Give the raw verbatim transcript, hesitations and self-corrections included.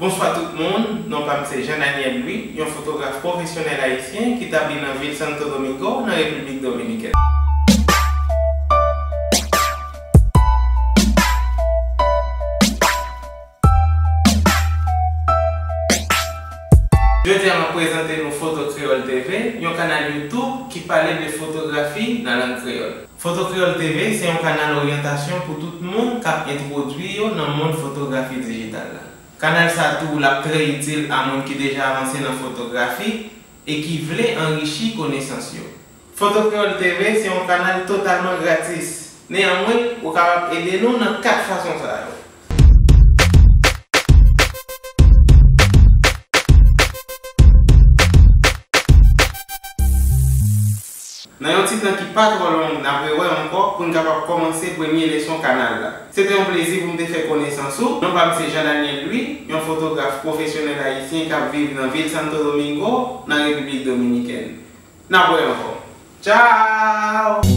Bonswa tout moun, non pa m se Jean Daniel Louis, yon fotograf pwofesyonèl ayisyen ki tabli nan vil Santo Domingo, nan Repiblik Dominikèn. Jodi a, m ap prezante nou Foto Kreyòl T V, yon kanal YouTube ki pale de fotografi nan lang kreyòl. Foto Kreyòl T V se yon kanal oryantasyon pou tout moun k ap entwodui yo nan mond fotografi dijital la. Kanal sa tou, l ap trè itil a moun ki deja avanse nan fotografi e ki vle anrichi konesans yo. Foto Kreyòl T V se yon kanal totalman gratis. Neyanmwen, ou kapab ede nou nan kat fason sa yo. Nan yon ti tan ki pa twò long, n ap rewè ankò pou n kapab kòmanse premye leson kanal la. Se te yon plezi pou m te fè konesans ou. Non pa m se Jean Daniel Louis, yon fotograf pwofesyonèl ayisyen k ap viv nan vil Santo Domingo, nan Repiblik Dominikèn. N ap wè ankò. Tchao!